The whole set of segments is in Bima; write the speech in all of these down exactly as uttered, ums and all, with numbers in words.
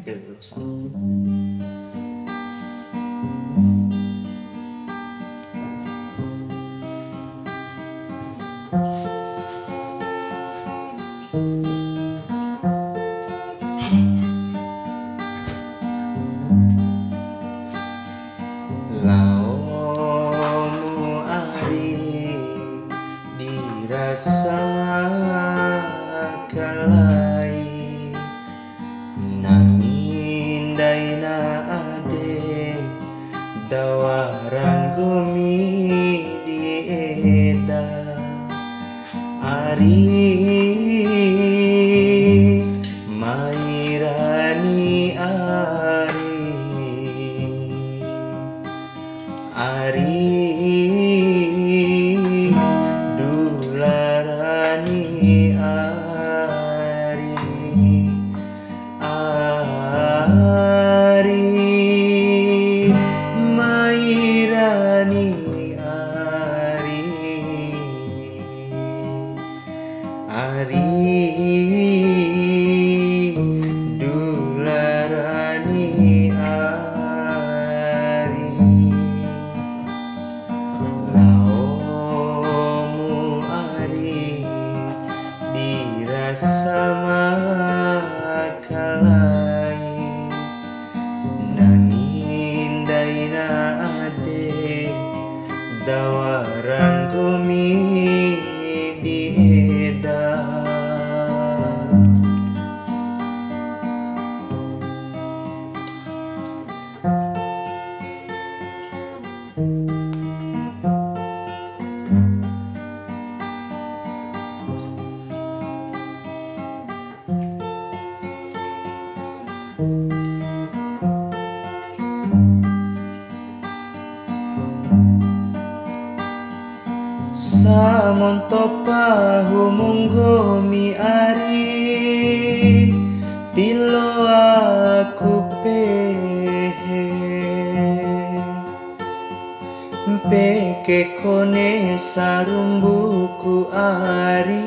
Oke, dulu sama. Laomu ari di rasa makalai, nami ndaina ade da wara nggomi di eda. Ari mai rani ari, ari dula rani ari, ari mai rani ari. Ari dula rani ari, laomu ari di rasa makalai. Nami ndaina ade da wara nggomi di eda. Samonto pahumu nggomi ari, tiloaku pehe. Mpeke kone sarumbuku ari,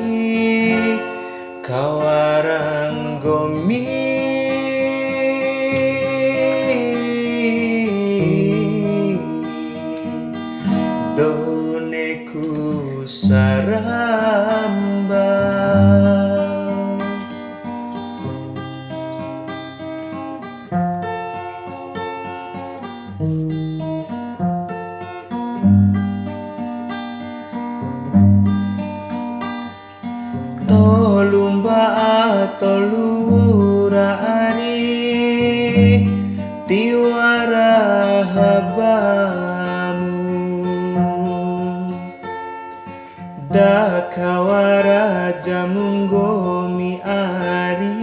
kawara nggomi doneku saramba. Tolu mba'a tolu wura ari, tiwara habamu. Da kawara jamu nggomi ari,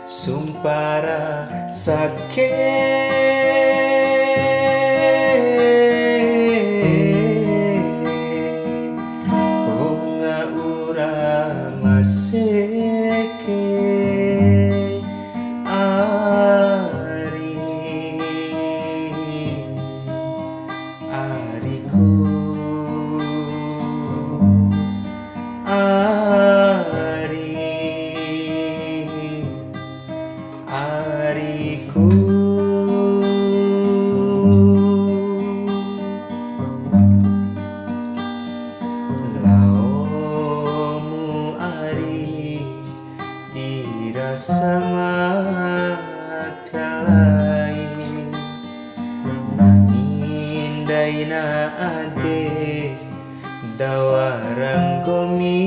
sumpara sake. Wunga ura maseke ari. Ariku, ari, ariku. Laomu ari di rasa makalai. Nami ndaina ade da wara nggomi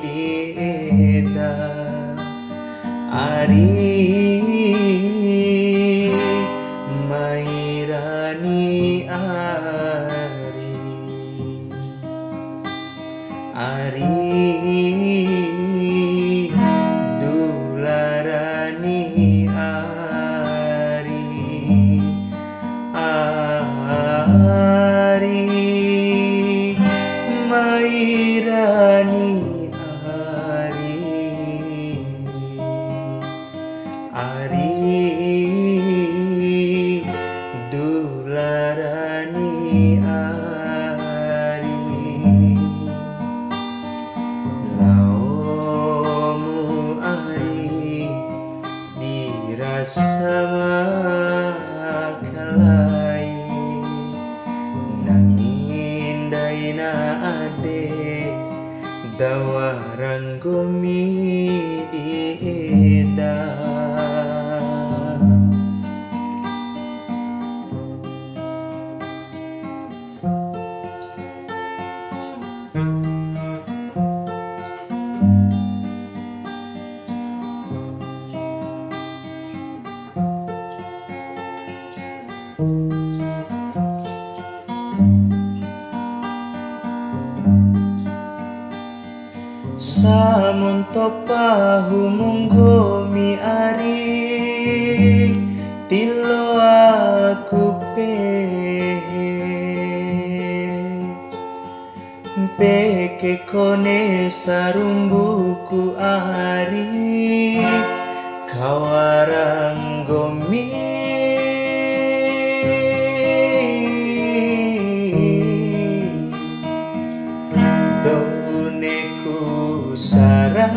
di eda. Ari mai rani ari. Ari dula rani ari, ari mai rani ari. Ari dula rani ari, laomu ari di Rasa makalai, nangi ndaina ade, da wara nggomi di eda. Samonto pahumu nggomi ari, tiloaku pehe. Mpeke kone sarumbuku ari, kawara nggomi. Doneku saramba.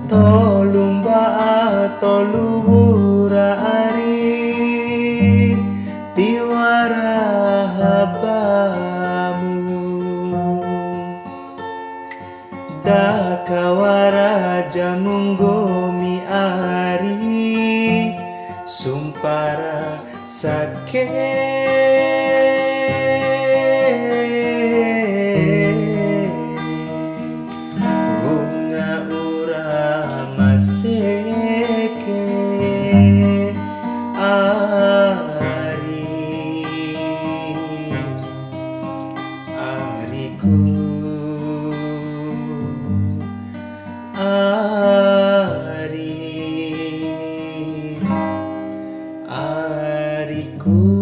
Tolu mba'a tolu wura ari, tiwara habamu. Da kawara jamu nggomi ari, sumpara sake. Wunga ura maseke ari. Ariku, ari, ariku.